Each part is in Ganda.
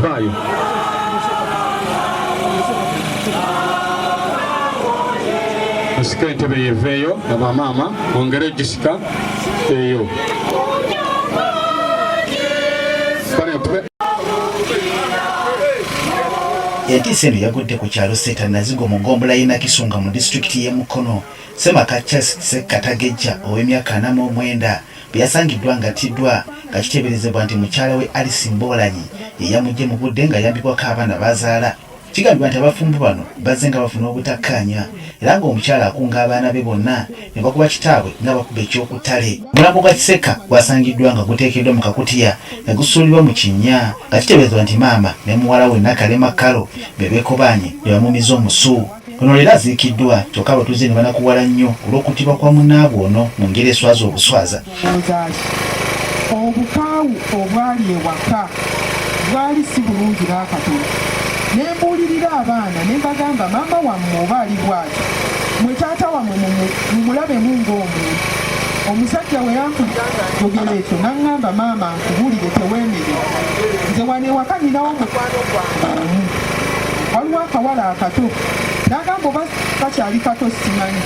Vaayo. Musike entebe yeveeyo na bamaama mwongere ogisika eyo. Entiisa eno yagudde ku kyalo Seeta Nazigo mu ggombolola y'e Nakisunga mu disitulikiti y'e Mukono. Ssemaka Charles Ssekkatagejja ow'emyaka 49 bwe yasangiddwa ng'attiddwa nga kiteeberezebwa nti mukyala we Alice Mbolanyi ye yamuggye mu budde ng'ayambibwako abaana b'azaala. Kigambibwa nti abafumbo bano bazze nga bafuna obutakkaanya era ng'omukyala akunga abaana be bonna ne bakuba kitaabwe nga bakuba ekyokuttale. Omulambo gwa Kisekka gwasangiddwa nga guteekeddwa mu kakutiya ne gusuulibwa mu kinnya nga kiteeberezebwa nti maama ne muwala we Nakalema Carol be beekobaanye ne bamumiza omusu. Ono leero aziikiddwa kyokka abatuuze ne banakuwala nnyo olw'okuttibwa kwa munnaabwe ono mu ngeri eswaza obuswaza. Obukaawu obwali ewaka bwali si bulungi n'akatono. Ne mbuulirira abaana ne mbagamba maama wammwe oba ali bw'atyo, mmwe taata wammwe mumulabemu ng'omuntu. Omusajja bwe yampulira nga njogera ekyo n'aŋŋamba maama nkubuulire teweemenya. Nze wano ewaka nninawo mukwano gwange omu. Waliwo akawala akato. N'agamba oba kakyali kato simanyi.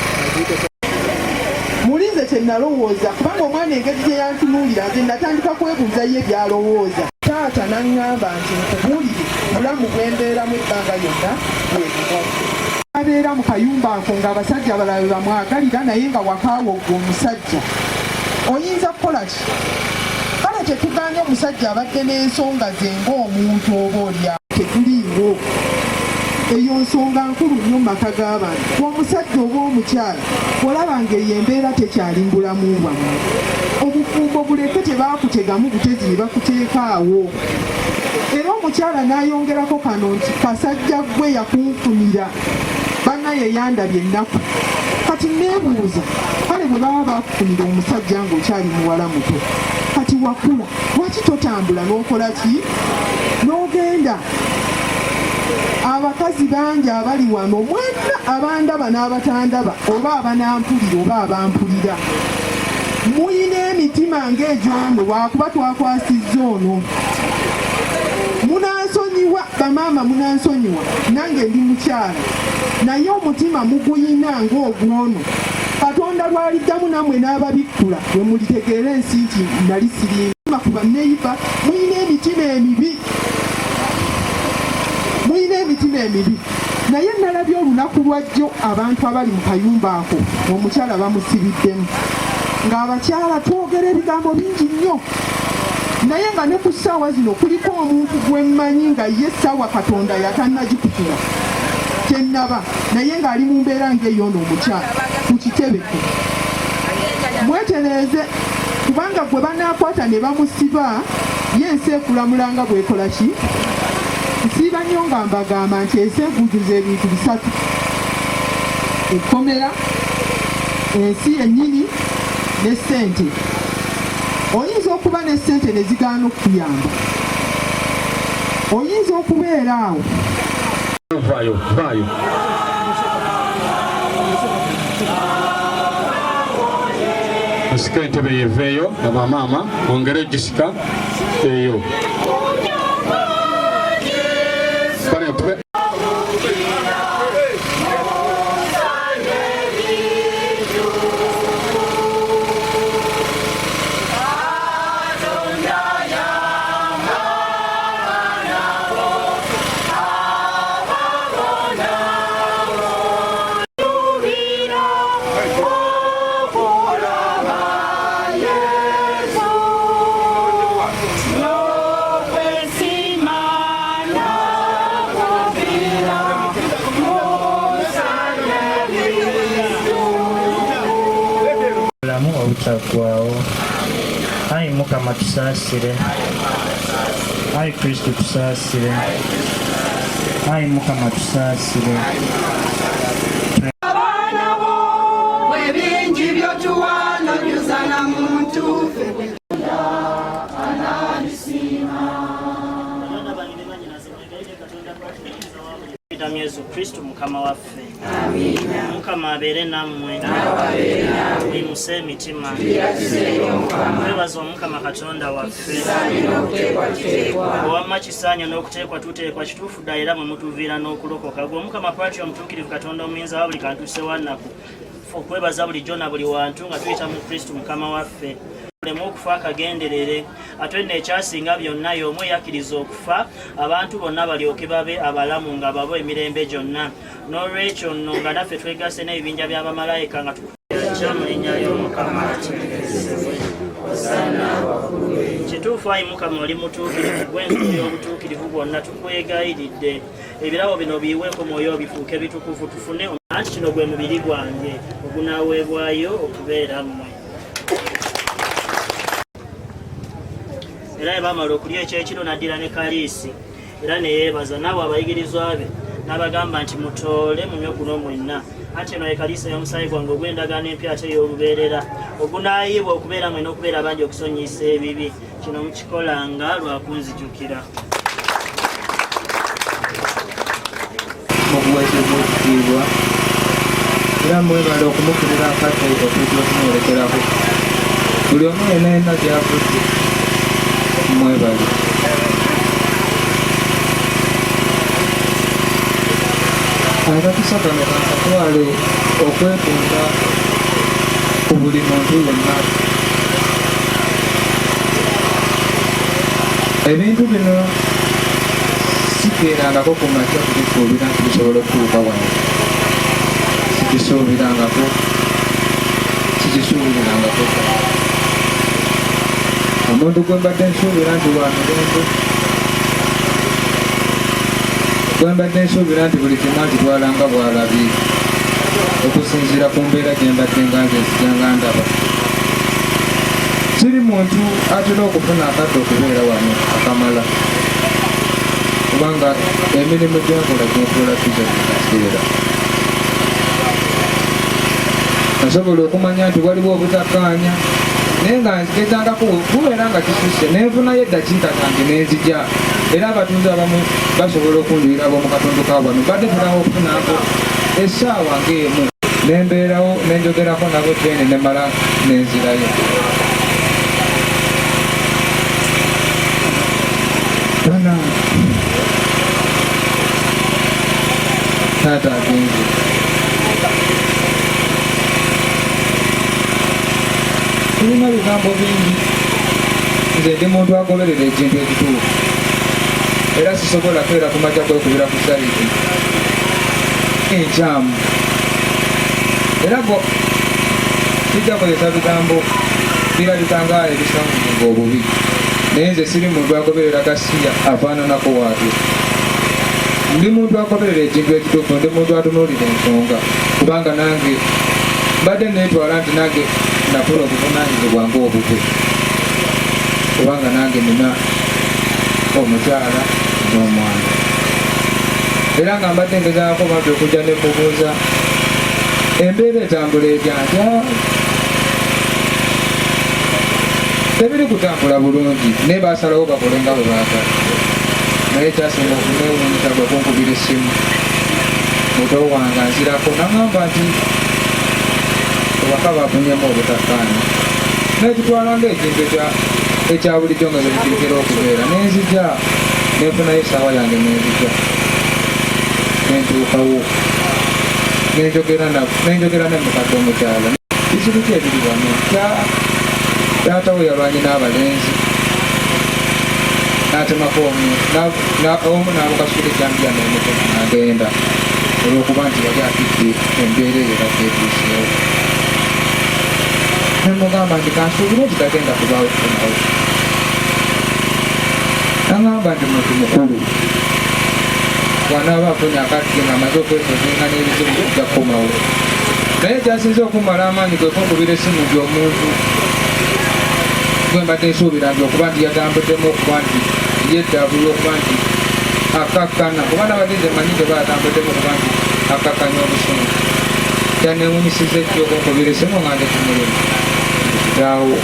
Muli nze kye nalowooza kubanga omwana engeri gye yantunuulira nze natandika kwebuuza ye by'alowooza. Taata n'aŋŋamba nti nkubuulire obulamu bwe mbeeramu ebbanga lyonna bwe buno. Abeera mu kayumba ako ng'abasajja abalala we bamwagalira naye nga wakaawa ggwe omusajja oyinza kukola ki? Kale tetugaanye omusajja abadde n'ensonga ze ng'omuntu oba oli awo. Teguliiwo. Eyo nsonga nkulu nnyo mu maka g'abantu. Ggwe omusajja oba omukyala bw'olaba ng'eyo embeera tekyali mu bulamu bwammwe, obufumbo buleke tebaakutegamu butezi ne bakuteeka awo. Era omukyala n'ayongerako kano nti kasajja ggwe yakunfunira bannaye yandabye ennaku. Kati nneebuuza kale bwe baba baakufunira omusajja ng'okyali muwala muto kati wakula lwaki totambula n'okola ki n'ogenda? Abakazi bangi abali wano mwenna abandaba n'abatandaba oba abanampulira oba abampulira muyina emitima ng'egy'ono lwakuba twakwasizza ono. Munansonyiwa bamaama, munansonyiwa nange ndi mukyala naye omutima muguyina ng'ogwono. Katonda lw'aliddamu nammwe n'ababikkula lwe mulitegeera ensi nti nali sirimba ku banneyiba. Muyina emitima emibi, muyina emitima emibi. Naye nalabye olunaku lwajjo abantu abali mu kayumba ako omukyala bamusibiddemu ng'abakyala twogera ebigambo bingi nnyo naye nga ne ku ssaawa zino kuliko omuntu gwe mmanyi nga ye essaawa Katonda yatannagikutula tennaba naye ng'ali mu mbeera ng'ey'ono omukyala ku kitebe. Mwetereeze kubanga gwe banaakwata ne bamusiba ye ensi ekulamula nga bw'ekola ki? Nsiiba nnyo nga mbagamba nti ensi ekujuza ebintu bisatu, ekkomera, ensi yennyini ne ssente. Oyinza okuba ne ssente ne zigaana okukuyamba. Oyinza okubeera awo. Vaayo, vaayo. Musike entebe yeveeyo na bamaama mwongere ogisika eyo. Bulamu obutaggwaawo. Ayi Mukama tusaasire. Ayi Kristo tusaasire. Ayi Mukama tusaasire. Abaana bo ebingi byotuwa nojuza na muntu Okuyita mu Yesu Kristo Mukama waffe. Mukama abeere nammwe. Muyimuse emitima. Twebaza Omukama Katonda waffe. Owamma kisaanye n'okuteekwa tuteekwa kituufu ddala era mwe mutuviira n'okulokoka. Gwe Omukama Patri omutuukirivu Katonda omuyinza wa buli kantu Ssewannaku. Okwebaza bulijjo na buli wantu nga tuyita mu Kristo Mukama waffe. Tuleme okufa akagenderere. Ate nno ekyasinga byonna y'omu eyakkiriza okufa abantu bonna balyoke babe abalamu nga babo emirembe gyonna. N'olwekyo nno nga naffe twegasse n'ebibinja bya bamalayika nga tukya mu linnya ly'Omukama atenderezebwe. Kituufu ayi Mukama oli mutuukirivu, ggwe ensulo y'obutuukirivu bwonna, tukwegayiridde ebirabo bino biyiweeko mwoyo bifuuke bitukuvu tufune anti kino gwe mubiri gwange ogunaaweebwayo okubeera mmwe. Era bwe baamala okulya ekyekiro n'addira ne kaliisi era ne yeebaza n'awa abayigirizwa be n'abagamba nti mutoole munywe guno mwenna anti eno ye kaliisi ey'omusaayi gwange ogw'endagaano empya ate ey'olubeerera ogunaayiibwa okubeera mwe n'okubeera bangi okusonyiisa ebibi kino mukikolanga lwa kunzijukira. Mukuweeseza ekitiibwa era mwebale okumufunira akadde okujja okumuwerekerako buli omu yenna yenna gyavudde mwebale. Akakisa kano kankatwale okwetonda ku buli muntu yenna. Ebintu bino sikeerangako ku makya kubisuubira nti bisobola okutuuka wano. Sikisuubirangako, sikisuubirirangako ddala. Omuntu gwe mbadde nsuubira nti wa mirembe, gwe mbadde nsuubira nti buli kimu akitwala nga bw'alabye okusinziira ku mbeera gye mbadde nga nze nzija nga ndaba. Siri muntu atera okufuna akadde okubeera wano akamala kubanga emirimu gyenkola gyenfuula bize buli kaseera. Nasobola okumanya nti waliwo obutakkaanya naye nga ngezangako bubeera nga kisusse nenfunayo eddakiika zange nenzija era abatuuze abamu basobola okunjulira ab'omu katundu ka wano mbadde ntera okufunako essaawa ng'emu nembeerawo nenjogerako nabo then nemala nenzirayo. Taata agenze. Tulina bigambo bingi. Nze ndi muntu agoberera ekintu ekituufu era sisobola keera kumakya kwekubira ku sayidi enkyamu era go sijja kozesa bigambo birabika nga ebisangulinga obubi naye nze siri muntu agoberera gasiya afaananako waatyo. Ndi muntu agoberera ekintu ekituufu, ndi muntu atunuulira ensonga kubanga nange mbadde neetwala nti nange nafuna obuvunaanyizibwa ng'obubwe kubanga nange nina omukyala n'omwana era nga mbadde ngezaako bambi okujja ne mubuuza embeera etambula etya nti ah, tebiri kutambula bulungi naye basalawo bakole nga bwe baagala naye kyasinga okunewuunyisa gwe kunkubira essimu muto wange anzirako nangamba nti obaka bafunyemu obutakkaanya nekitwala nga ekintu ekya bulijjo nga bwekitera okubeera nenzija nenfunayo esaawa yange nenzija nentuukawo nenjogera ne mukadde omukyala bizibu ki ebiri wano taata we yalwanye n'abalenzi n'atemako omu omu n'amukasukira ejjambiya n'emutema n'agenda olw'okuba nti yali atidde embeera eyo ebadde etuuseewo ne mugamba nti kansuubire nti tagenda kubaawo kukomawo naŋamba nti muntu mukulu bw'anaaba afunye akadde ng'amaze okwesozinga n'ebizibu bijja kukomawo naye ekyasinze okumala amaanyi kwe kunkubira essimu nti omuntu gwe mbadde nsuubira nti okuba nti yatambuddemu okuba nti yeddaabulula okuba nti akkakkana kuba nabadde nze manyi nti oba yatambuddemu okuba nti akkakkanya obusungu kyanewunyisiza ejjo okunkubira essimu nga ndi ku mulimu nti kitaawo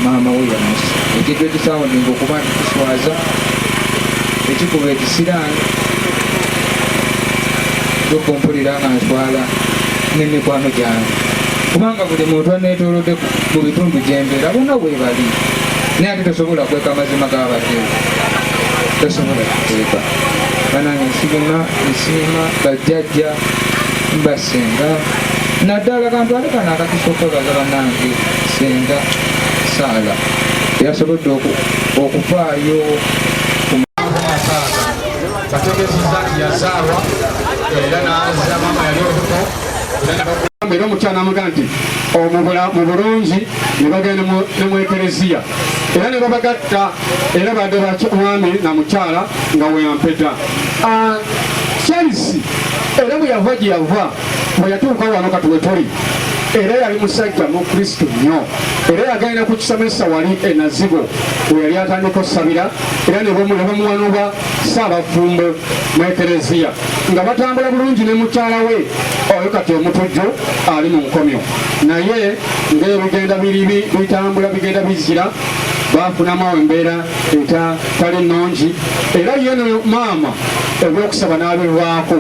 maama we yamusa ekintu ekisawundinga okuba nti kiswaza ekikuba ekisiraani. Lukumpulira nga nswala n'emikwano gyange kubanga buli muntu aneetoolodde mu bitundu gyembeera bonna webali, naye ate tosobola kweka amazima g'abaddewo, tosobola kuteeka. Banange, nsiima, nsiima bajjajja, mbasenga, naddala kantwale kano akakisa okwebaza bannange Senga Saala yasobodde okufaayo. Bategeezezza nti yazaalwa era n'aza maama yali olubuto era omukyala n'amugamba nti mu bulungi ne bagenda ne mu ekereziya era ne babagatta era badde mwami na mukyala nga weyampeta. Charles era bwe yava gye yava, bwe yatuuka wano kati we tuli, era yali musajja mu Kristo nnyo era yagenda ku kisomesa wali e Nazigo we yali atandika osabira era ne bamuwa ssaabafumbo mu ekereziya nga batambula bulungi ne mukyala we oyo kati omutujju ali mu nkomyo. Naye ng'ebigenda biri bitambula bigenda bizira, bafunamu awo embeera etali nnungi era ye ne maama ebyokusaba n'abivaako,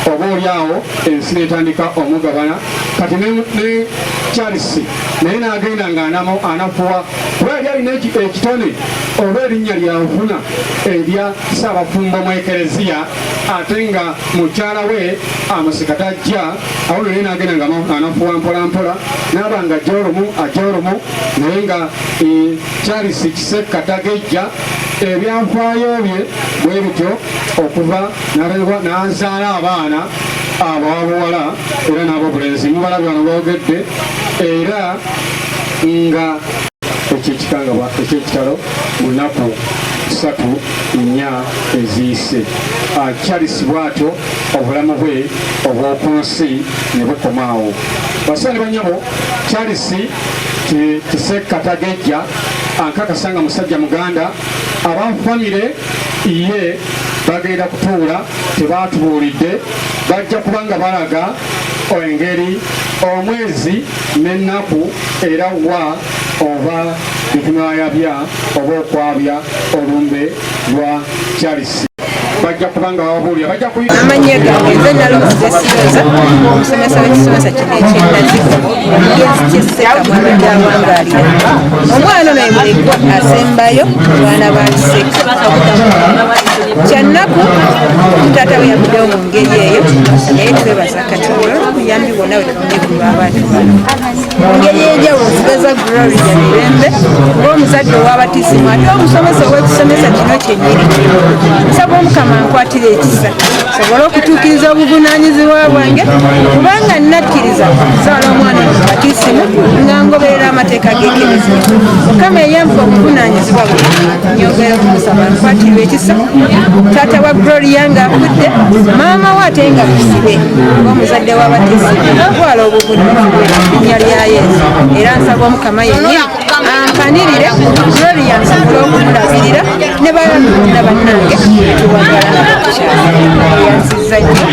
oba oli awo ensi n'etandika omugabana. Kati ne Charles naye n'agenda nga anafuwa kuba yali alina ekitone oba erinnya lyanfuna erya ssaabafumbo mu ekereziya, ate nga mukyala we amusika tajja. Awo naye n'agenda nga anafuwa mpola mpola, n'aba nga ajja olumu, ajja olumu, naye nga Charles Kisekka tagejja. Ebyafaayo bye bwe bityo okuva n'azaala abaana ababuwala era n'abobulenzi, mubalabye wano boogedde, era nga ekyo ekikangabwa ekyekitalo mu nnaku 3, 4 eziyise. Charles bw'atyo obulamu bwe obw'oku nsi ne bukomaawo. Basaani banyabo, Charles Kisekka Tagejja ankakasa nga musajja muganda. Aba famire ye bagenda kutuula, tebatubuulidde, bajja kuba nga balaga engeri, omwezi n'ennaku era wa oba bitunayabya oba okwabya olumbe lwa Charles, bajja kuba nga bababuulira, bajja kuyiga. Amannya gange nze Nalongo Zesiroza, omusomesa w'ekisomesa kino eky'e Nazigo. Omugenzi Kisekka mwabadde awangaalira. Omwana ono ye mulekwa asembayo mu baana ba Kisekka. Kyannaku taata we yavuddewo mu ngeri eyo, naye twebaza Katonda olw'obuyambi bwonna bwe tufunye ku lw'abantu bano. Mu ngeri ey'enjawulo nzibaza Gloria Mirembe ng'omuzadde ow'abatisimu ate omusomesa ow'ekisomesa kino kyennyini. Nsaba Omukama nkwatira ekisa nsobole okutuukiriza obuvunaanyizibwa bwange, kubanga nakkiriza okuzaala omwana ono mu batisimu nga ngoberera amateeka g'ekereziya. Mukama eyampa obuvunaanyizibwa buno, nyongera okumusaba nkwatirwa ekisa. Taata wa Gloria ng'afudde, maama we ate nga musibe, ng'omuzadde w'abatisimu twala obuvunaanyizibwa linnya lya Yesu, era nsaba Omukama yennyini ampanirire Gloria nsobole okumulabirira ne balami bonna bannange tuwagala nakukyala yansiza nnyo.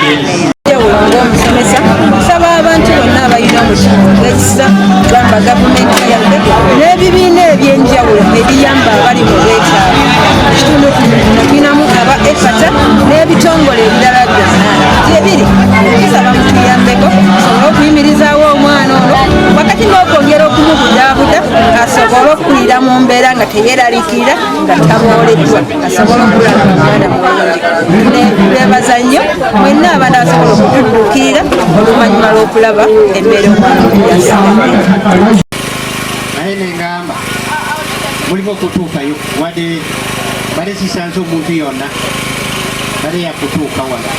Njawulo ng'omusomesa nsaba abantu bonna abalina omutima ogw'ekisa, gamba gavumenti yaffe n'ebibiina ebyenjawulo ebiyamba abali mu bwetaavu. Ekitundu kino tulinamu aba Efata n'ebitongole ebirala byonna gyebiri. Tusaba mutuyambeko tusobole okuyimirizaawo omwana ono wakati n'okwongera okumubudaabuda asobole okukulira mu mbeera nga teyeraliikirira, nga tabooleddwa, asobole okulaba omwana mulungi. Bebaza nnyo mwenna abantu abasobola okutudduukirira oluvannyuma lw'okulaba embeera omwana ono gyasigadde. Naye nengamba mulimu okutuukayo, wadde bale sisanze omuntu yonna bale yakutuuka wano.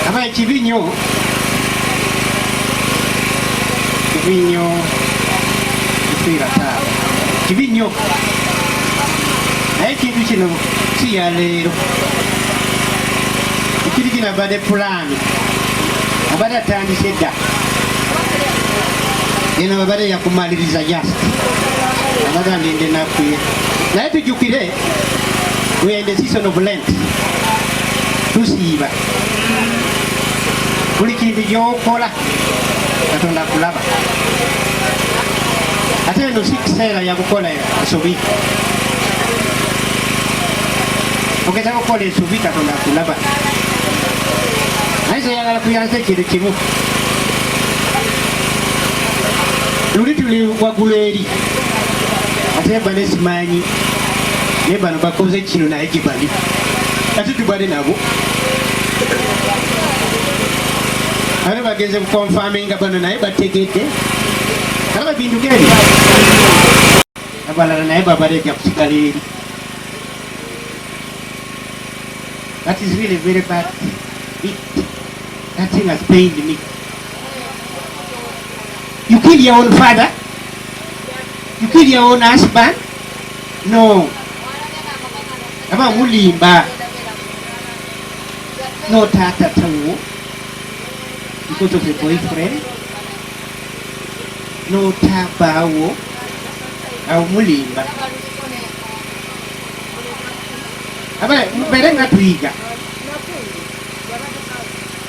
Aba kibi nnyo, kibi nnyo kufiira taata, kibi nnyo. Naye ekintu kino si ya leero, ekintu kino abadde pulaani, abadde atandise dda, eno abadde yakumaliriza, just abadde alinde nakuye. Naye tujjukire we are in the season of Lent, tusiiba. Buli kintu gyokola Katonda akulaba, ate eno si kiseera yakukola ensobi. Ogeza kukola ensobi, Katonda akulaba. Naye nze yagala kuyanza ekintu kimu. Luli tuli waggulu eri ate bane simanyi naye bano bakoze kino naye gye bali ate tubale nabo ate bagenze kukonfaminga bano naye bategedde alaba bintu geri abalala naye babaleja kusigala eri. That is really very bad. That thing has pained me. You kill your own father? You kill your own husband? No. Aba mulimba. No tata tawo. Because of a boyfriend. No tabawo. Awo mulimba. Aba mubeere nga tuyiga.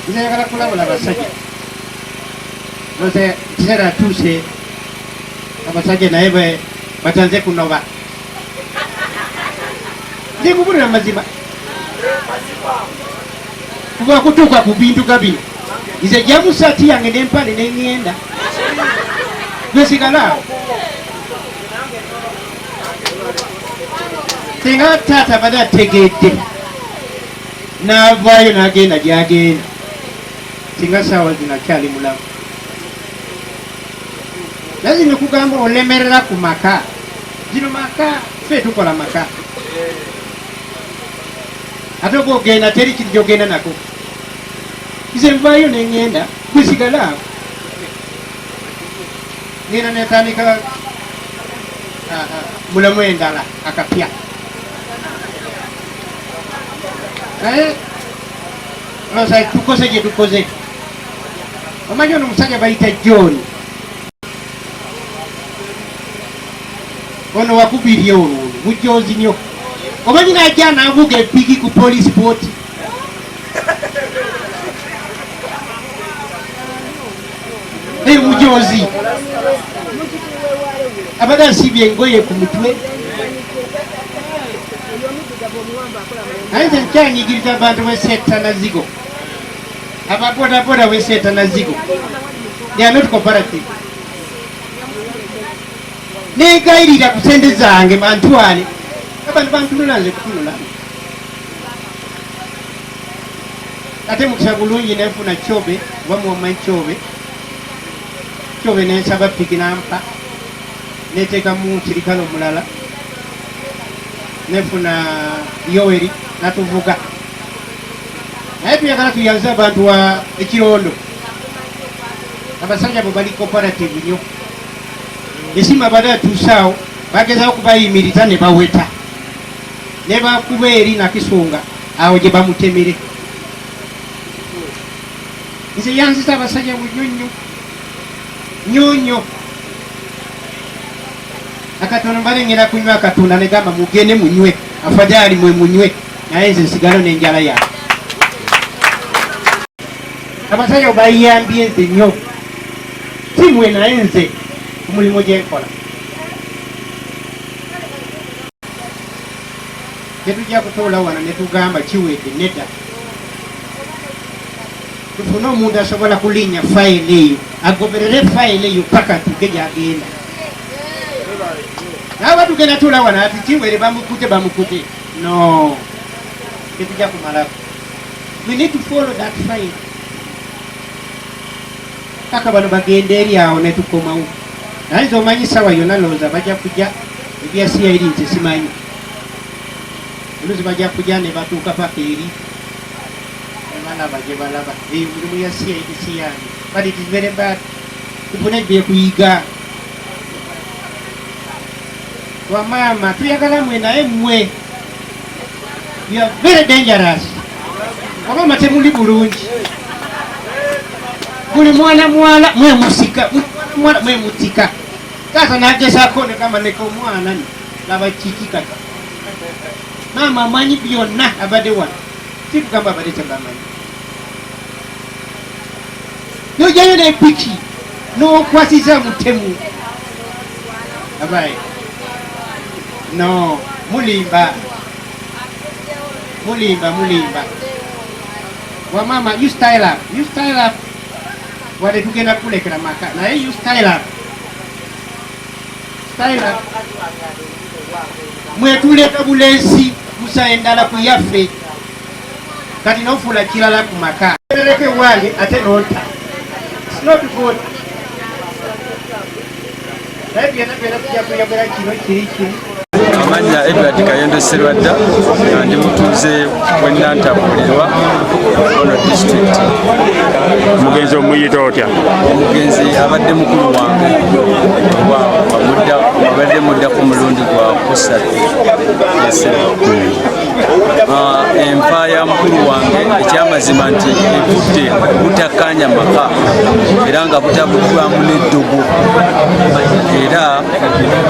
Nze njagala kulabula abasajja. Nze ekiseera atuuse abasajja naye batanze kunoba. Nze nkubulira amazima. Kuba kutuuka ku bintu ga bino. Nze jjamu saati yange n'empale ne ŋŋenda. Gwe sigala awo. Singa taata abadde ategedde n'avaayo n'agenda gy'agenda, singa saawa zino akyali mulamu. Naye zino kugamba olemerera ku maka. Zino maka, ffe tukola maka. Ate oba ogenda teri kintu gy'ogenda nako. Nze nvaayo ne ŋŋenda, gwe sigala awo. Ŋŋenda netandika mulamu endala akapya. Naye olowooza tukoze gye tukoze. Omanyi ono omusajja bayita John. Ono wakubiri olwo ono mujoozi nnyo. Omanyi n'ajja n'avuga epiki ku police boat. Eyo mujoozi. Abadde asibye engoye ku mutwe. Naye nze nkyanyigiriza abantu b'e Nazigo. Aba bodaboda b'e Nazigo. They are not cooperative. Negayirira ku sente zange bantwale. Abantu bantunula nze kutunula. Ate mukisa bulungi nenfuna Kyobe, oba muwamanyi Kyobe. Kyobe nensaba piki nampa. Neteekamu musirikale omulala. Nefuna Yoweri natuvuga. Naye tuyagala tuyanze abantu wa ekirondo. Abasajja bo bali cooperative nnyo. Esimu abadde atuusaawo bagezaako kubayimiriza ne baweta. Ne bakuba eri Nakisunga awo gye bamutemere. Nze yanziza abasajja nnyo nnyo. Nnyo nnyo. Akatono mbadde ngenda kunywa akatunda ne gamba mugende munywe. Afadhali mwe munywe. Naye nze nsigalo n'enjala yange. Abasajja bayambye nze nnyo. Si mwe naye nze ku mulimu gye nkola. Tetujja kutuula wano ne tugamba kiwedde nedda. Tufune omuntu asobola kulinnya fayiro eyo, agoberere fayiro eyo paka tuge gy'agenda. Naye oba tugenda tuula wano ati kiwere bamukute bamukute. No. Tetujja kumalako. We need to follow that file. Paka bano bagenda eri awo ne tukomawo. Naye nze omanyi ssaawa yonna lowooza bajja kujja ebya CID nze simanyi. Oluusi bajja kujja ne batuuka paka eri. Ne balaba gye balaba. Eyo mirimu ya CID si yange. But it is very bad. Tufune byekuyiga. Wamaama tuyagala mwe naye mmwe. You are very dangerous. Wamaama temuli bulungi. Buli mwana muwala mwemusika, buli mwana muwala mwemutika. Taata n'agezaako ne gamba leka omwana nno laba kiki kati. Maama amanyi byonna abadde wano. Si kugamba abadde tebamanyi. N'ojjayo n'epiki n'okwasiza mutemu. Abaye. No, mulimba. Mulimba, mulimba. Wa maama, you style up, you style up. Wadde tugenda kukulekera maka naye you style up, style up. Mwetuleka bulensi musa endala ku yaffe kati nofuula kirala ku maka ereko ewange ate nonta. It's not good. Naye byonna byonna tujja kuyogera kino kiri kiri. Amannya Edward Kayendo Serwadda, nga ndi mutuuze w'e Nantabuulirwa, Mukono disitulikiti. Omugenzi omuyita otya? Omugenzi abadde mukulu wange, abadde muddako mulundi gwa kusatu esebo. Enfa ya mukulu wange ekyamazima nti evudde butakkaanya maka era nga butabuddwamu n'eddogo, era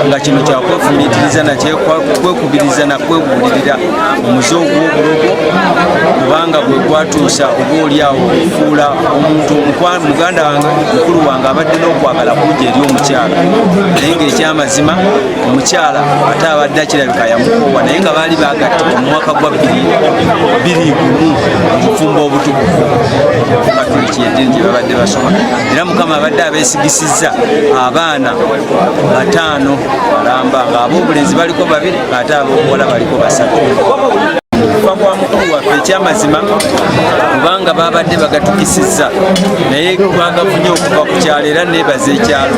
nga kino kyakwefumiitiriza nakwekubiriza nakwebuulirira omuze ogw'obulogo, kubanga gwe gwatuusa oba oli awo okufuula omuntu. Muganda wange, mukulu wange abadde n'okwagala kungi eri omukyala, naye ng'ekyamazima omukyala ate abadde akirabika yamukoowa, naye nga baali bagattibwa mu mwaka gwa 2021 obufumbo obutukuvu Katuliki, eddiini gye babadde basoma, era Mukama abadde abeesigisizza abaana bataano balamba, ng'ab'obulenzi baliko babiri ate ab'obuwala baliko basatu. Okufa kwa mukulu waffe ekyamazima kubanga babadde bagatukisizza, naye twagafunye okuva ku kyalo, era nebaza ekyalo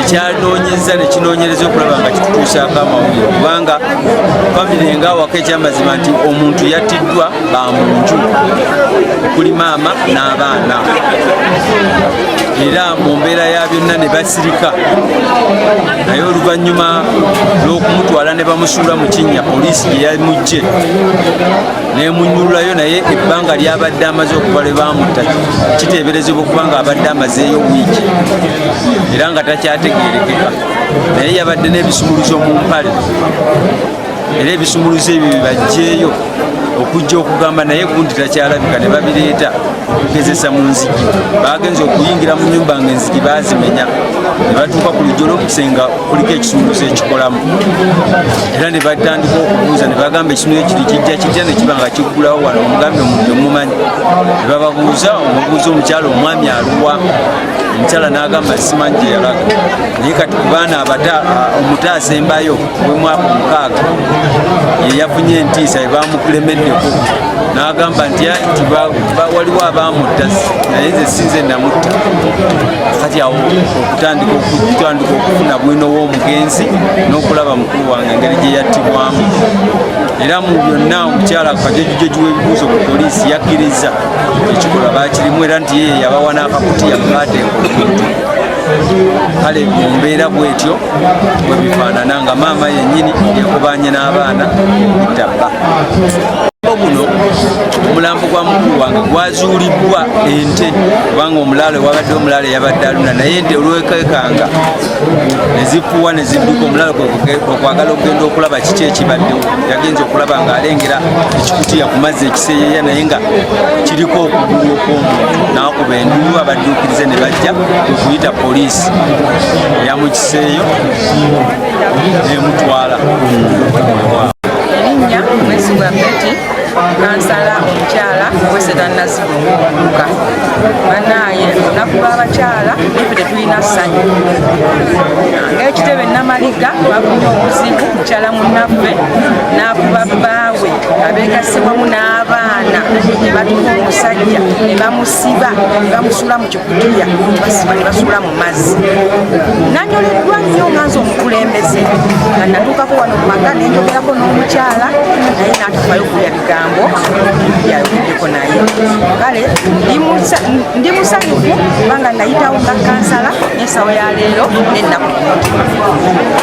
ekyanoonyeza nekinoonyereza okulaba nga kitutuusaako amawulire, kubanga famire nga awaka ekyamazima nti omuntu yattiddwa ba munju okuli maama n'abaana, era mu mbeera ya byonna ne basirika. Naye oluvannyuma lw'okumutwala ne bamusuula mu kinnya, poliisi gye yamugje nemunyululayo, naye ebbanga lyabadde amaze okuva lwe bamutta kiteeberezebwa okuba nga abadde amazeeyo wiiki era nga takyategerekeka. Naye yabadde n'ebisumuluzo mu mpale, era ebisumuluzo ebyo bibajjeeyo okujja okugamba naye gundi takyalabika, ne babireeta okugezesa mu nzigi. Bagenze okuyingira mu nyumba nga enzigi bazimenya, ne batuuka ku luggi olwokusenga kuliko ekisumuluzo ekikolamu, era ne batandika okubuuza ne bagamba ekisumuluzo kiri kijja kijja ne kiba nga kiggulawo wano, omugambe omuntu omumanyi. Ne bababuuza, omubuuza omukyala, omwami aluwa? Omukyala n'agamba simanyi gye yalaga. Naye kati ku baana omuto asembayo ow'emwaka 6 ye yafunye entiisa ebamukulemeddeko, n'agamba nti waliwo abaamutta naye nze sinze namutta. Kati awo okutandika okufuna bwino w'omugenzi n'okulaba mukulu wange engeri gye yattibwamu. Era mu byonna omukyala kajojijoji w'ebibuuzo ku poliisi yakkiriza ekikolwa bakirimu, era nti yeye yabawa n'akakutiya mukaateeka omuntu. Kale mu mbeera bwetyo bwe bifaanana, nga maama yennyini yakubanye n'abaana okutta bba. Guno omulambo gwa mukulu wange gwazuulibbwa ente, kubanga omulaalo wabadde omulaalo yabadde aluna, naye ente olwekekanga nezifuuwa nezidduka. Omulaalo okwagala okugenda okulaba kiki ekibaddewo, yagenza okulaba ng'alengera ekikutiya ku mazzi ekiseeyeeya, naye nga kiriko okugulu okw'omuntu, n'akuba enduulu, abadduukirize ne bajja okuyita poliisi eyamukiseeyo nemutwala. Erinnya Mwesigwa Betty, kansala omukyala w'e Seeta Nazigo ng'omumyuka. Bannaaye, olunaku lw'abakyala naffe tetulina ssanyu. Ng'ekitebe Namaliga twafunye obuzibu, mukyala munnaffe n'akuba bbaawe, abeegasse wamu n'abaana ne batuka omusajja ne bamusiba ne bamusuula mu kikutiya, basiba ne basuula mu mazzi. Nanyoleddwa nnyo nga nze omukulembeze nga natuukako wano mu maka nenjogerako n'omukyala, naye n'atafayo kulya bigambo byayogeddeko. Naye kale ndi musanyufu kubanga nayitawo nga kansala n'ensawo ya leero n'ennaku ku mutima,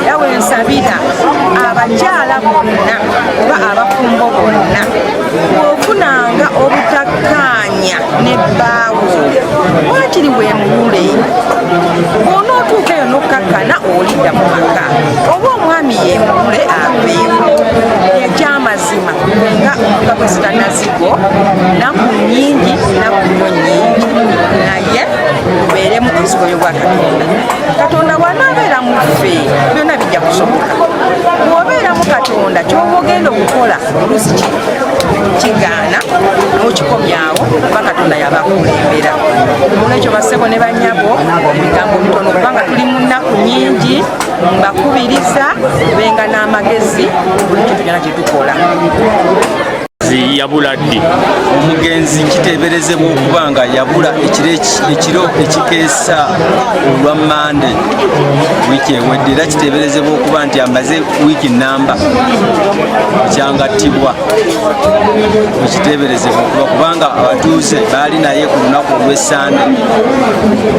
era wensabira abakyala bonna oba abafumbo bonna, bw'ofunanga obutakkaanya ne bbaawo, wakiri weemulule. Bw'onootuuka eyo n'okkakkana, olidda mu maka, oba omwami yeemulule aveewo. Ekyamazima nga omuka gw'e Seeta Nazigo, naku nnyingi, naku nnyo nnyingi, naye tubeeremu ensigo y'obwa Katonda. Katonda bw'anaabeera mu ffe, byonna bijja kusoboka. Bw'obeeramu Katonda, ky'oba ogenda okukola oluusi kigaana. N'okikomyawo kuba Katonda yabakulembera. Nolwekyo bassebo ne bannyabo, ebigambo bitono kubanga tuli mu nnaku nnyingi. Mbakubiriza tubenga n'amagezi buli kintu kyona kyetukola. Yabula ddi? Omugenzi kiteeberezebwa okuba nga yabula ekiro ekikeesa olwa Mande wiiki ewedde, era kiteeberezebwa okuba nti amaze wiiki namba ekyangattibwa. Ekiteeberezebwa okuba kubanga abatuuze baali naye ku lunaku olw'Essande,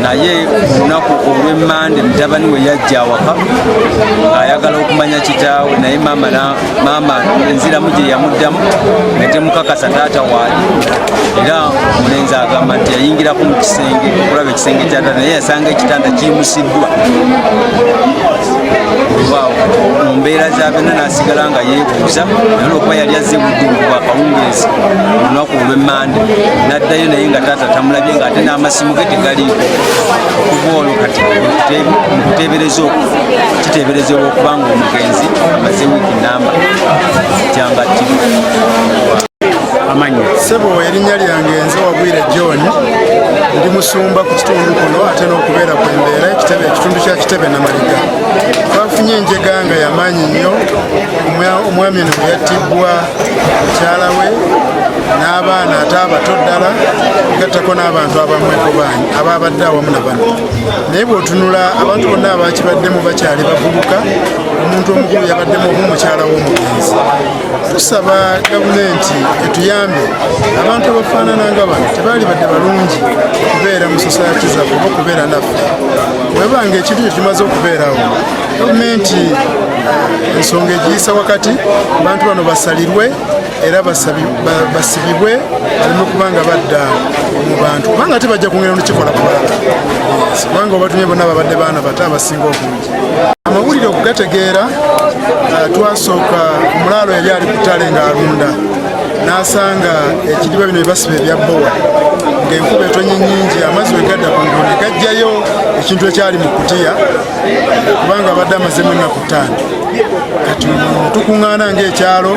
naye ku lunaku olw'Emmande mutabani we yajja awaka ng'ayagala okumanya kitaawe, naye maama enziramu gye yamuddamu nga temukakasa taata waali. Era omulenzi agamba nti yayingirako mu kisenge okulaba ekisenge kya taata, naye yasanga ekitanda kiyimusiddwa. Waawo mu mbeera za byonna n'asigala nga yeebuuza, naye olwokuba yali azze budde bwakawungeezi olunaku olw'Emmande n'addayo, naye nga taata tamulabye, ng'ate n'amasimu ge tegaliiko. Okuva olwo kati mu kuteebereza okwo kiteeberezebwa okuba nga omugenzi amaze wiiki namba kyangattibwa. Amannya? Sebo, erinnya lyange nze Wabwire John, ndi musumba ku kitundu kuno, ate n'okubeera ku embeera ekitebe, ekitundu kya Kitebe Namaliga. Twafunye enjega nga yamaanyi nnyo. Omwami eno bwe yattibwa mukyala we n'abaana ate abato ddala, gattako n'abantu abamwekobaanyi ababadde awamu na bano. Naye bw'otunula abantu bonna abakibaddemu bakyali bavubuka, omuntu omukulu yabaddemu omu, mukyala w'omugenzi. Tusaba gavumenti etuyambe, abantu abafaanana nga bano tebaali badde balungi kubeera mu society zaffe oba okubeera naffe. Bweba nga ekintu kyo kimaze okubeerawo, gavumenti ensonga egiyisa wakati, abantu bano basalirwe era basibibwe baleme kuba nga badda mu bantu, kubanga ate bajja kungenda nokikola ku balala. Yes, kubanga obatumye bonna babadde baana bato abasinga obungi. Amawulire okugategeera, twasooka omulaalo yali ali ku ttale ng'alunda, n'asanga ekidiba bino byebasiba ebya bbowa, ng'enkuba etonye nnyingi, amazzi we gadda ku ngulu ne gajjayo ekintu ekyali mu kutiya, kubanga abadde amazemu ennaku 5. Kati tukuŋŋaana ng'ekyalo,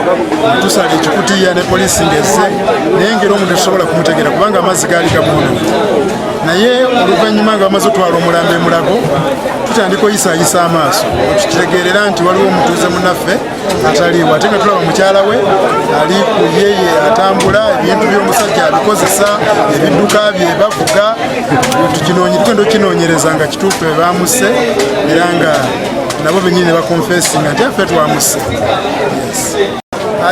tusala ekikutiya ne poliisi ng'ezze, naye ngeri omuntu tetusobola kumutegeera kubanga amazzi gaali gamwonoona. Naye oluvannyuma nga bamaze otwala omulambo emulago, tutandika oyisaayisa amaaso tukitegeerera nti waliwo omutuuze munnaffe ataliiwo, ate nga tulaba mukyala we ali ku yeye atambula, ebintu by'omusajja abikozesa, ebidduka bye bavuga. Tugenda okinoonyereza nga kituufu bamuse, era nga nabo benyini ne bakonfesinga nti affe twamuse. Yes.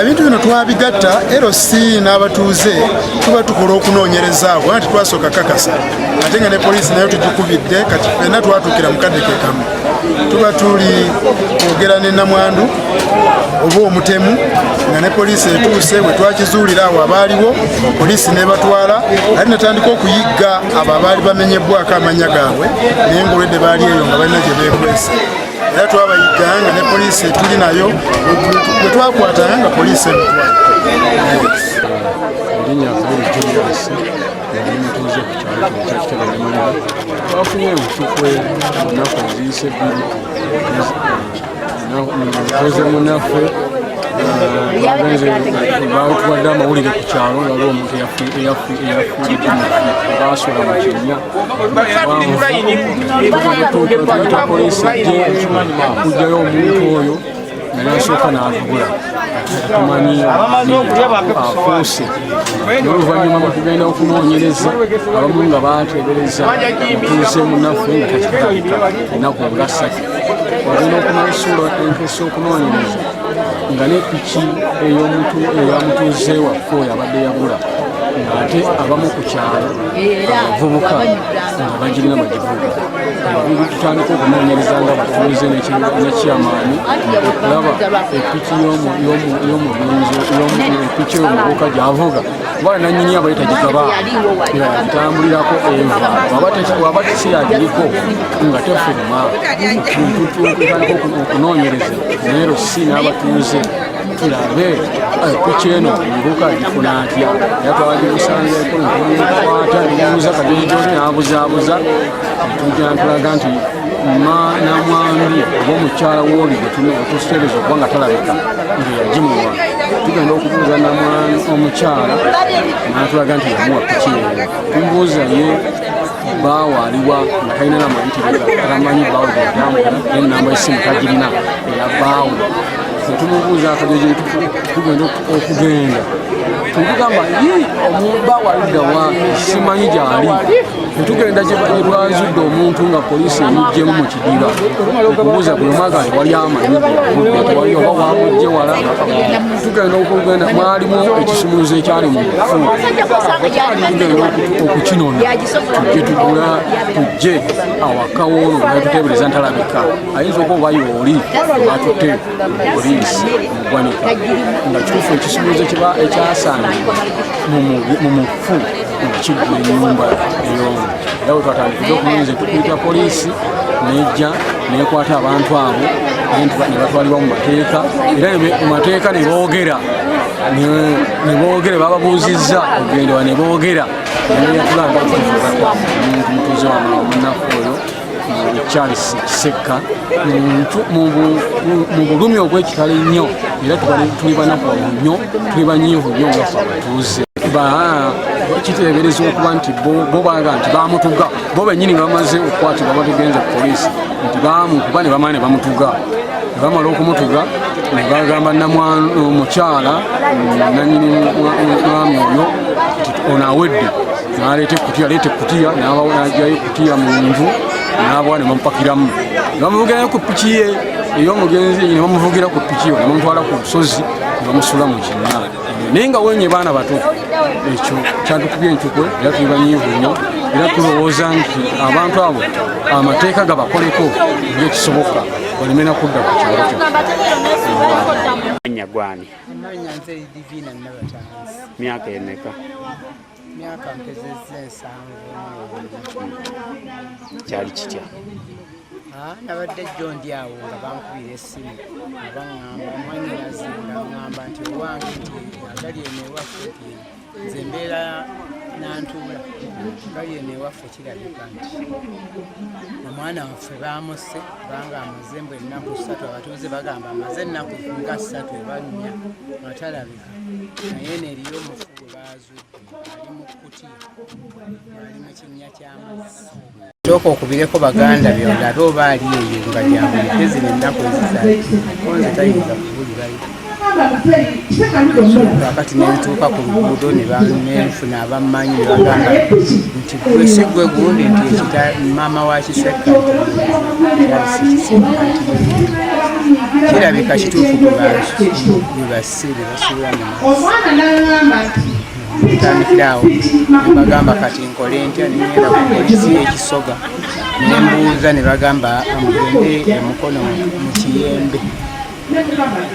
Ebintu bino twabigatta LC n'abatuuze, tuba tukola okunoonyereza awo, kubanga tetwasooka kakasa, ate nga ne poliisi nayo tugikubidde. Kati ffenna twatuukira mu kadde ke kamu, tuba tuli kwogera ne namwandu oba omutemu nga ne poliisi etuuse. Bwe twakizuulira awo abaaliwo, poliisi nebatwala, ate netandika okuyigga abo abaali bamenyebbwako amannya gaabwe, naye ngaolwedde baali eyo nga balina gye beekwese, era twabayigga nga ne poliisi etuli nayo. Bwe twakwatanga nga poliisi emutwala. Erinnya Kairi Julius, ndi mutuuze ku kyalo kino kya Kitebe Namaliga. Twafunye enfufu ennaku eziyise 2, mutuuze munnaffe bagenze batuwadde amawulire ku kyalo, waliwo omuntu eyafiiridde, baasula mu kinnya. Tuyita poliisi ejje okugjayo omuntu oyo, naye asooka n'atubula, tumanyi afuuse. N'oluvannyuma mu kugenda okunoonyereza, abamu nga bateebereza mutuuze munnaffe nga takirabika ennaku nga 3. Ogenda okumansuula enkesa okunoonyereza nga ne piki ey'omuntu eyamutuuze waffe oyo abadde yabula, ng'ate abamu ku kyalo abavubuka nga bagirina bagivuga. Tutandika okunoonyereza nga batuuze nekyamaanyi okulaba epiki y'omugenzi, epiki oyo omuvubuka gy'avuga, kuba nanyini abaye tagigaba, nga yagitambulirako eva waba si yagiriko nga tefuluma. Tutandika okunoonyereza neero si n'abatuuze tulabe piki eno omuvubuka agifuna atya, era twagimusanzeeko nemukwata nemubuuza kajolijoli, n'abuzaabuza, tujja ntulaga nti namwambi oba omukyala wooli gwetuteereza okuba nga talabika nga yagimuwa. Tugenda okubuuza omukyala n'atulaga nti yamuwa piki eyo. Tumubuuza ye bbaawe aliwa nga talina namayitire, tamanyi bbaawe gyeyatambula, n'ennamba y'essimu tagirina eya bbaawe. Netumubuuza akajojo tugenda okugenda tumugamba ye omubbaawe aluddawa, simanyi gyali. Netugenda gyetwazudde omuntu nga poliisi emuggyemu mu kidiba okubuuza buli omu agamba tewali amanyi gyeyavudde, tewali oba wamugye wala. Tugenda okugenda mwalimu ekisumuluzo ekyali mu mufu, tugenda okukinona tujje tugula tujje awaka woono natuteebereza ntalabika ayinza okuba oba yooli batutte poliisi mu ggwanika, nga kituufu ekisumuluzo kiba ekyasangibwa mu mufu nga kiggula ennyumba ey'omu. Era bwe twatandikidde okunoonyereza tukuyita poliisi nejja nekwata abantu abo ne batwalibwa mu mateeka, era mu mateeka ne boogera ne boogera bababuuzizza okugendewa ne boogera neyatulanga kituufu omuntu mutuuze wa munaku oyo Charles Kisekka mu bulumi obw'ekitalo ennyo, era tuli banaku nnyo, tuli banyiivu nnyo nga ffe abatuuze. Kiteebereza okuba nti bo baga nti bamutuga bo bennyini nga bamaze okukwatibwa batugenze ku poliisi nti bamukuba ne bamala ne bamutuga, ne bamala okumutuga ne bagamba omukyala nanyini mwami oyo nti ono awedde, n'aleeta ekkutiya, aleeta ekkutiya n'ajayo ekkutiya mu nju n'abawa ne bamupakiramu ne bamuvugirayo ku piki ye ey'omugenzi, ne bamuvugira ku piki yo ne bamutwala ku lusozi ne bamusula mu kinnya, naye nga wenye baana bato. Ekyo kyatukubye encukwe era tuli banyiivu nnyo, era tulowooza nti abantu abo amateeka gabakoleko ng'ekisoboka baleme na kudda ku kyalo kyaffe. Amannya gwani? Amannya nze Divina Nabatanzi. Myaka emeka? Myaka mpezezza 72. Kyali kitya? Nabadde jjo ndi awo nga bankubira essimu nga baŋŋamba mwannyinaze nga ŋŋamba nti owange nti agali eno ewaffe nti nze mbeera nantuula gali eno ewaffe kirabika nti omwana waffe baamusse kubanga amaze mbu ennaku 3, abatuuze bagamba amaze ennaku nga 3 oba 4 nga talabika, naye eno eriyo omufu gwe baazudde ali mu kkutiya ali mu kinnya ky'amazzi. Sooka okubireko baganda be olabe oba ali eyo nga gyabulidde zino ennaku ezizakonze tayinza kubulirayo. Kakati nentuuka ku luguudo nenfuna abammanyi ne bagamba nti gwe si gwe gundi nti ekita maama wa Kisekka nti kirabika kituufu gwe basse be basuula mu mazzi. Ntandikira awo nebagamba kati nkole ntya, nengenda ku polisi y'ekisoga nembuuza ne bagamba mugende emukono mu Kiyembe.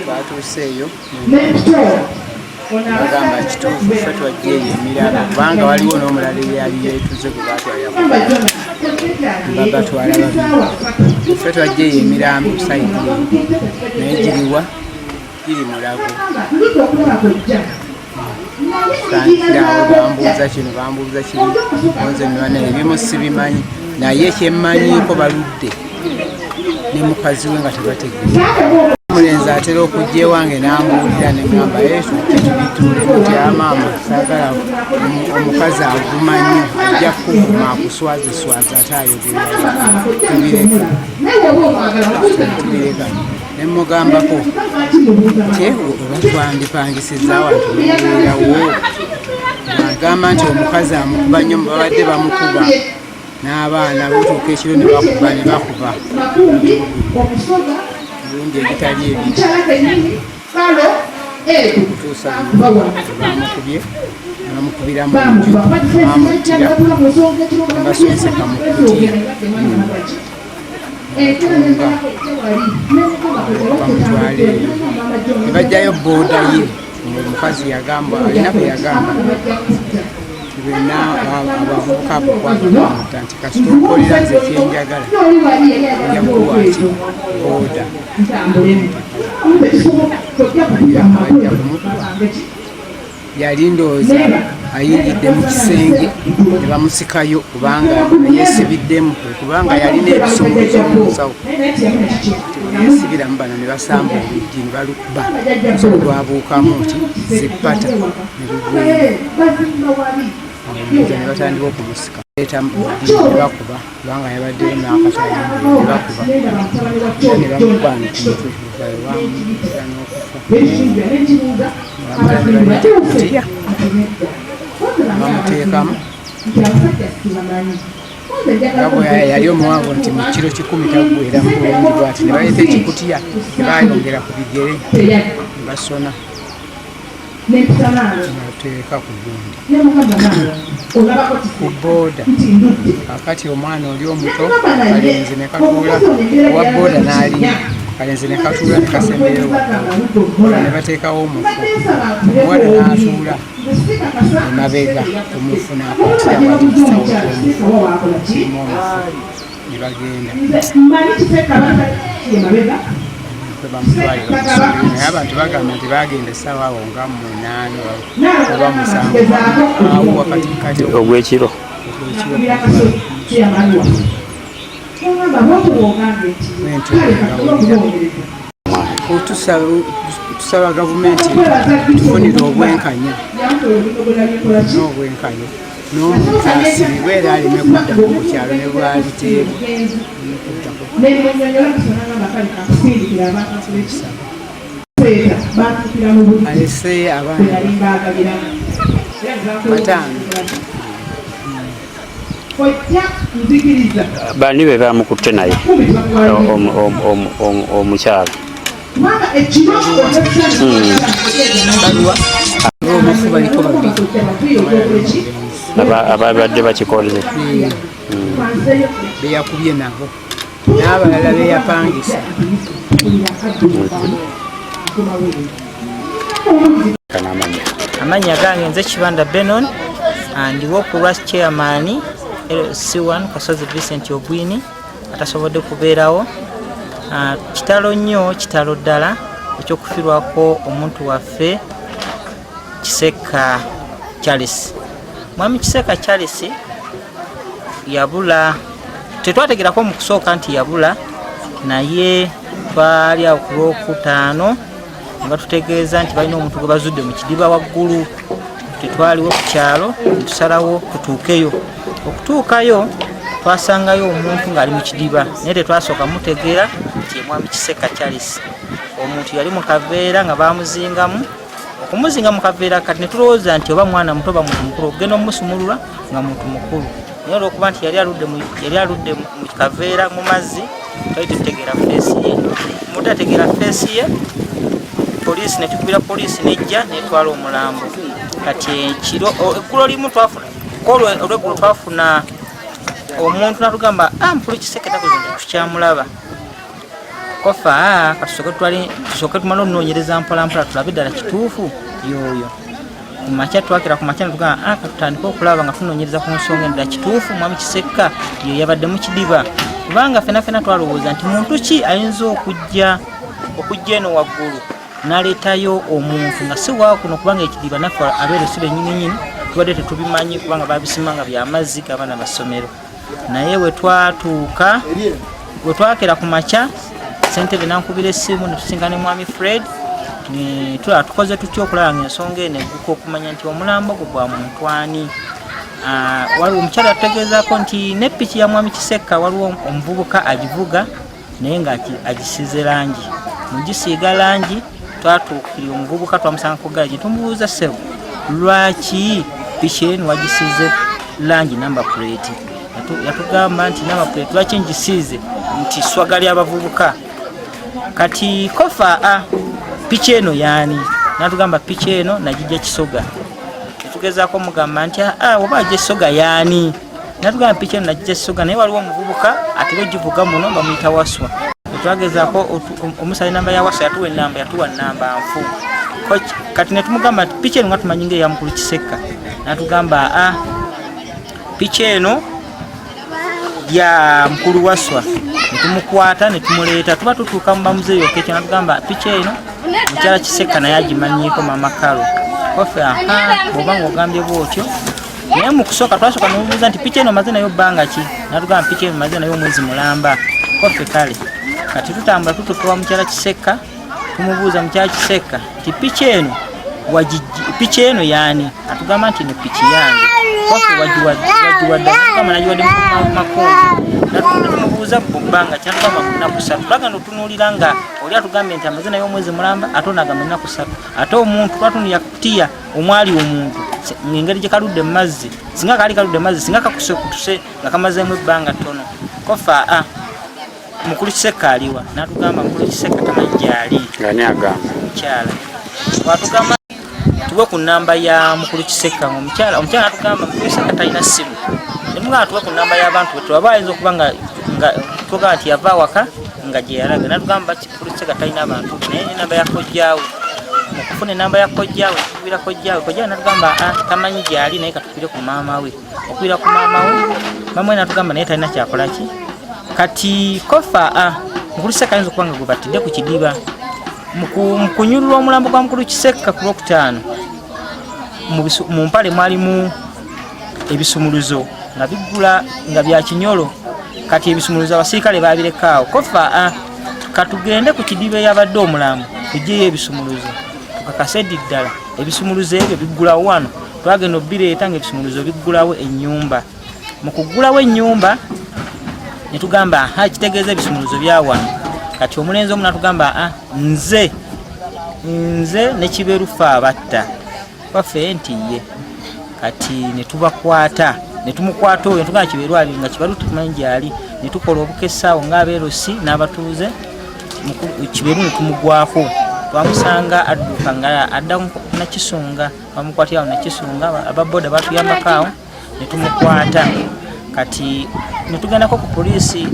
Twatuuse eyo bagamba kituufu ffe twajja eyo emirala kubanga waliwo n'omulala eyali yeetuze gwe batwalira babatwala babiri, ffe twajja eyo emirambo sayidi eyo naye giriwa giri Mulago. Tandikirawo bambuuza kino bambuuza kiri, nze nwana ebimu sibimanyi, naye kyemmanyiiko baludde ne mukazi we nga tebategeera. Omulenzi atera okujja ewange n'ambuulira ne ŋŋamba yesu tubituulemu ti amaama saagala omukazi avuma nnyo ajja kukuvuma akuswazeswaza ate ayogera tubireka tubireka. Ne mugambako nti oba twandipangisiza awantu nobeerawo, agamba nti omukazi amukuba nnyo, babadde bamukuba n'abaana butuuka ekiro ne bakuba ne bakuba emirundi egitali ebiri okutuusa bamukubye bamukubira mu nju bamuttira basonseka mu kutiya atunga bamutwala eyo ne bajjayo booda ye. Omukazi yagamba alina bwe yagamba nti benna abavubuka abo kwagamuta nti kasita okolera nze kyenjagala nja kuwa ki booda bajja kumukuba. Yali ndowooza ayingidde mu kisenge. Ne bamusikayo kubanga yesibiddemu, kubanga yalina ebisumuluzo mu nsawo. Yesibiramu bano ne basamba oluggi ne balukuba, lwabuukamu nti zippata ne lugwemu ne batandika okumusika leeta ne bakuba, kubanga yabaddeyo n'akatayimbi ne bakuba era ne bamukuba ku mutwe lwamutera n'okufa. Bamala ne baleeta ekutiya bamuteekamu nga bwe yali omuwanvu nti mu kiro 100 taggwera mu bulungi bwati, ne baleeta ekikutiya ne bayongera ku bigere ne basona nateeka ku gundi ku booda. Kakati omwana oli omuto kalenzi ne katuula owa booda n'alinnya, kalenzi ne katuula ne kasemberera waggulu ne bateekawo omufu. Omuwala n'atuula emabega omufu n'akwatira bwati kisawo ky'omufu kirimu omufu ne bagenda kwe bamutwalira omusubi. Naye abantu bagamba nti bagenda essaawa awo nga 8 oba 7 awo wakati kati ogw'ekiro. Tusaba gavumenti tufunire obwenkanya n'obwenkanya n'omuntu asibibwe era aleme kudda ku kyalo ne bwaliteebwa. Alese abaana 5. Bani be bamukutte naye omukyala? Omufu baliko babiri. Ababadde bakikoze. Beyakubye nabo n'abalala beyapangisa. Amannya gange nze Kibanda Benon, ndiwo ku lwa chairman LC1 Kasozi Vincent Ogwini atasobodde kubeerawo. Kitalo nnyo, kitalo ddala ekyokufirwako omuntu waffe Kisekka Charles. Mwami Kisekka Charles yabula, tetwategerako mu kusooka nti yabula, naye twali awo ku Lwokutaano ne batutegeeza nti balina omuntu gwe bazudde mu kidiba waggulu. Tetwaliwo ku kyalo, netusalawo tutuukeyo. Okutuukayo twasangayo omuntu ng'ali mu kidiba, naye tetwasooka mutegeera nti ye mwami Kisekka Charles. Omuntu yali mu kaveera nga bamuzingamu, okumuzinga mu kaveera kati ne tulowooza nti oba mwana muto oba muntu mukulu, okugenda omumusumulula nga muntu mukulu, naye olwokuba nti yali aludde mu kaveera mu mazzi, twali tetutegeera feesi ye. Omuntu ategeera feesi ye, poliisi netukubira poliisi nejja netwala omulambo. Kati ekiro eggulo limu twafuna olweggulo twafuna omuntu natugamba, mukulu Kisekka ennaku zino tukyamulaba kofa, katusooke tumale okunoonyereza mpolampola tulabe ddala kituufu yoyo. Kumakya twakira kumakya netugamba, katutandike okulaba nga tunoonyereza ku nsonga endala, kituufu mwami Kisekka yo yabadde mu kidiba, kubanga fena fena twalowooza nti muntu ki ayinza okujja eno waggulu n'aleetayo omuntu nga si waakuno, kubanga ekidiba naffe abeere si bennyininyini tubadde tetubimanyi, kubanga babisima nga byamazzi g'abaana basomero. Naye wetwatuuka wetwakera ku makya, ssentebe nankubira essimu netusinkana ne mwami Fred, tulaba tukoze tutya okulaba nga ensonga eno egguka, okumanya nti omulambo gwo gwa muntu ani. Waliwo omukyala yatutegeezaako nti ne piki ya mwami Kisekka waliwo omuvubuka agivuga, naye nga agisiize langi. Mugisiiga langi, twatuukirira omuvubuka, twamusanga ku gaagi, tumubuuza, ssebo, lwaki piki eno wagisiize langi number plate? Yatugamba nti number plate lwaki ngisiize, nti swaga ly'abavubuka. Kati kofa a piki eno yaani? Natugamba piki eno nagijja Kisoga. Tugezaako mugamba nti oba ajja Kisoga yaani? Natugamba piki eno nagijja Kisoga, naye waliwo omuvubuka atera ogivuga muno bamuyita Waswa. Twagezaako omusala enamba ya Waswa, yatuwa enamba, yatuwa namba nfu. Kati netumugamba nti piki eno nga tumanyi nga eya mukulu Kisekka, natugamba piki eno ya mukulu Waswa. Netumukwata netumuleeta, tuba tutuuka mu bamuzeeyo okekyo, natugamba piki eno mukyala Kisekka naye agimanyiiko, mama Kalo. Kofe aha, bw'oba ng'ogambye bw'otyo Naye mu kusooka twasooka nomubuuza nti piki eno omaze nayo bbanga ki, natugamba piki eno maze nayo omwezi mulamba. Koffe kale kati tutambula tutuuka wa mukyala Kisekka, tumubuuza mukyala Kisekka nti piki eno piki eno yaani? Atugamba nti eno piki yange. Koffe wagiwadde kama nagiwadde Makumbi. Natumubuuza bbanga kyatugamba nnaku ssatu. Twagenda otunuulira nga oli atugambye nti amaze naye omwezi mulamba, ate ono agamba ennaku ssatu. Ate omuntu twatunulira kutiya omwali omuntu ng'engeri gye kaludde mu mazzi, singa kaali kaludde mu mazzi singa kakusekutuse nga kamazeemu ebbanga ttono. Kofa a mukulu Kisekka aliwa? N'atugamba mukulu Kisekka tamanyi gy'ali. Ani agamba? Mukyala. Twatugamba tuwe ku nnamba ya mukulu Kisekka, omukyala omukyala n'atugamba mukulu Kisekka talina ssimu. Ne mugamba tuwe ku nnamba y'abantu be ayinza okuba nga tugamba nti yava awaka nga gye yalaga. N'atugamba mukulu Kisekka talina bantu, naye ennamba ya kojjaawe. Mu kufuna ennamba ya kojjaawe tukubira kojjaawe, kojjaawe n'atugamba tamanyi gy'ali, naye katukubire ku maama we. Okubira ku maama we, maama we n'atugamba naye talina kyakola ki. Kati kofa mukulu Kisekka ayinza okuba nga gwe batidde ku kidiba. Mu kunyulula omulambo gwa mukulu Kisekka ku Lwokutaano, mu mpale mwalimu ebisumuluzo nga biggula nga bya kinyolo. Kati ebisumuluzo abasirikale babirekaawo. Kofa katugende ku kidiba eyabadde omulambo tugyeyo ebisumuluzo tukakase ddi ddala ebisumuluzo ebyo biggulawo wano. Twagenda obbireeta nga ebisumuluzo biggulawo ennyumba. Mu kuggulawo ennyumba ne tugamba aha, kitegeeza ebisumuluzo bya wano. Kati omulenzi omu n'atugamba nze ne Kiberu ffe abatta waffe nti ye. Kati ne tubakwata, ne tumukwata oyo ne tugamba Kiberu ali nga Kiberu tumanyi gy'ali, ne tukola obukesaawo ng'abeerosi n'abatuuze, Kiberu ne tumugwako. Twamusanga adduka nga adda Nakisunga, bamukwatira awo Nakisunga, ababoda batuyambako awo ne tumukwata. Kati ne tugendako ku poliisi,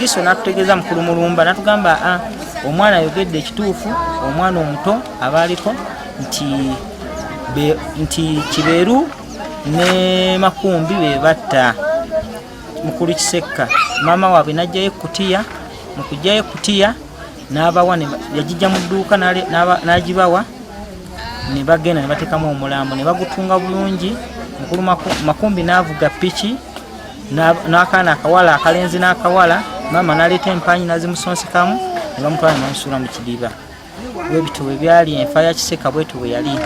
Giso n'atutegeeza mukulu Mulumba n'atugamba omwana ayogedde ekituufu, omwana omuto abaaliko nti Kiberu ne Makumbi be batta mukulu Kisekka. Maama waabwe n'aggyayo ekkutiya, mu kuggyayo ekkutiya n'abawa, yagijja mu dduuka n'agibawa, ne bagenda ne bateekamu omulambo ne bagutunga bulungi. Mukulu Makumbi n'avuga piki n'akaana akawala akalenzi n'akawala, maama n'aleeta empanyi n'azimusonsekamu ne bamutwala ne bamusuula mu kidiba. Bwebityo bwe byali enfa ya Kisekka bwetyo bwe yali.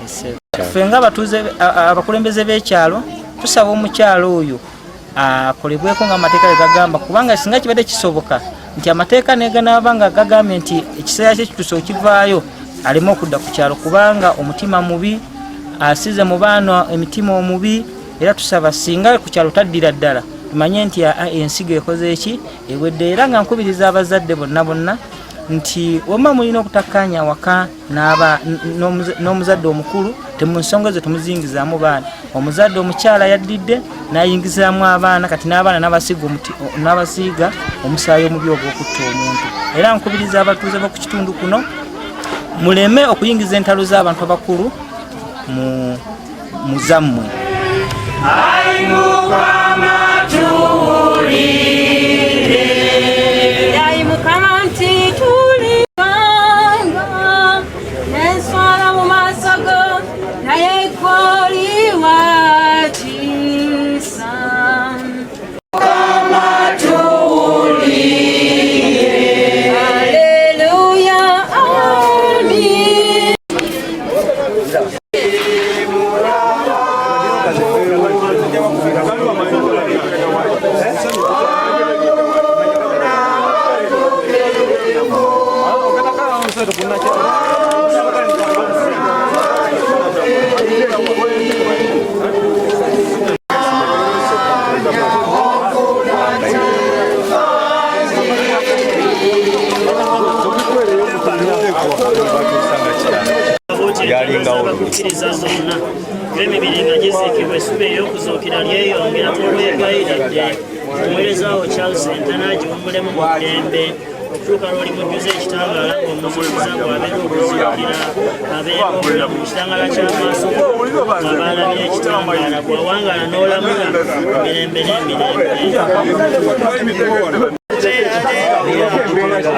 Ffe ng'abatuuze abakulembeze b'ekyalo tusaba omukyalo oyo akolebweko ng'amateeka bwe gagamba, kubanga singa kibadde kisoboka nti amateeka neganaaba nga gagambye nti ekiseera kye kituuse okivaayo aleme okudda ku kyalo, kubanga omutima mubi asize mu baana emitima omubi. Era tusaba singa ku kyalo taddira ddala tumanye nti ensigo ekoze eki ewedde. Era nga nkubiriza abazadde bonna bonna nti wamma mulina okutakkaanya awaka n'omuzadde omukulu, mu nsonga ezo temuzingizaamu baana. Omuzadde omukyala yaddidde n'ayingizaamu abaana, kati n'abaana n'abasiiga omusaayi omubi ogw'okutta omuntu. Era nkubiriza abatuuze b'oku kitundu kuno muleme okuyingiza entalo z'abantu abakulu mu zammwe. Ayi Mukama tuwulire, Ayi Mukama nti tuli banga n'enswala mu maaso go, naye ggwe oli wa kisa. Mukama tuwulire. Haleluya, amin. Bakukkiriza zonna emibiri nga giziikibwa, essubi ey'okuzuukira lyeyongera. Tukwegayiridde omuweereza wo Charles Entana agiwummulemu mu ddembe okutuuka lw'olimujjuza ekitangaala ng'omuzuukiza bw'abeera okuzuukira, abeera obulamu mu kitangaala ky'amaaso go, ng'abaalabye ekitangaala, bw'awangaala n'olamula mirembe n'emirembe.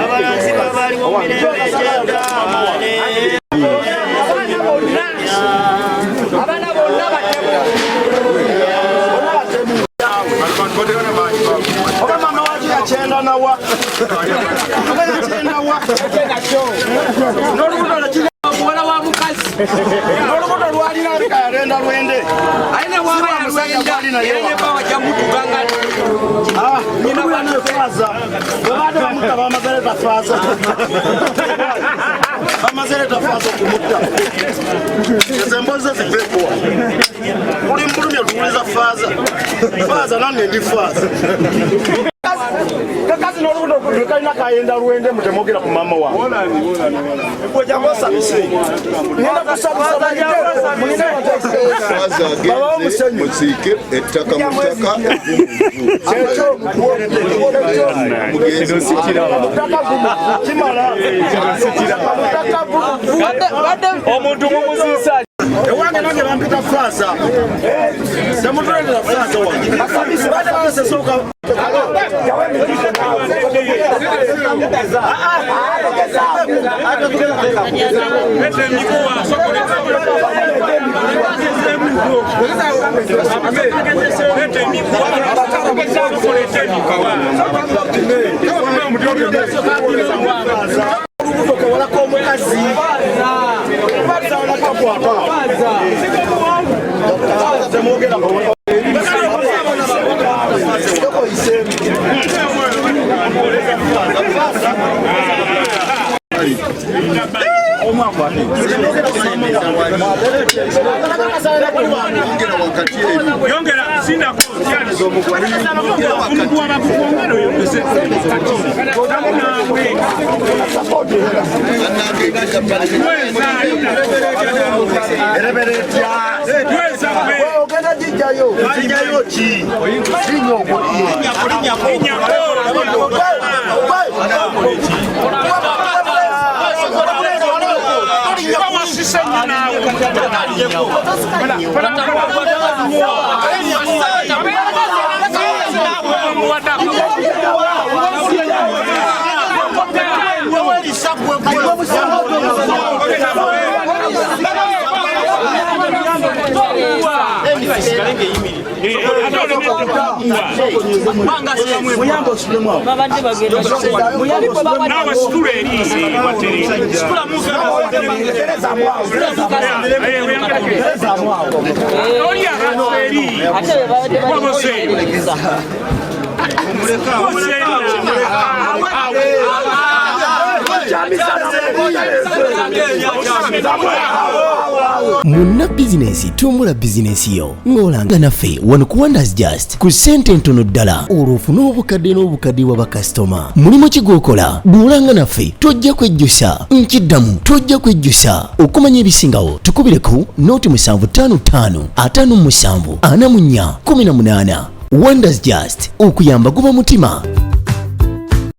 Abalanzi babaaliwo mu mirembe egy'edda. Abaana bonna batemu. Yayenda lwende. Aine waba Siba musajja gwali naye era ne bawa jamutuka nga Ah, nyina bwana faaza. Babadde bamutta bamaze faaza. Bamaze leeta faaza okumutta. Ezo emboozi ziveekuwa. Buli mbulumye tuwuliza faaza. Faaza nange ndi faaza. Kakazi n'olubuto lwe kalina kayenda lwende mutemwogera ku maama wange. Osabise. Ngenda kusabisa Faaza agenze musiike ettaka mu ttaka. Omuntu mumuziisa ewange nange bampita faaza temutuletera faaza wange badde bagesesooka. Olubuto kawalako omukazi temwogera. Yongera sindako omuguwa bakukwongera oyongeze. Ogenda gijjayo gijjayo ki Nawe situla eri. Oli abantu eri waboseeyo. Munna bizinensi, tumbula bizinensi yo ng'olanga naffe wano ku Wonders Just ku ssente entono ddala, olwo ofune obukadde n'obukadde bwa bakasitoma. Mulimu ki gw'okola? Bw'olanga naffe tojja kwejjusa. Nkiddamu, tojja kwejjusa. Okumanya ebisingawo tukubire ku noti 755 57 44 18. Wonders Just, okuyamba guba mutima.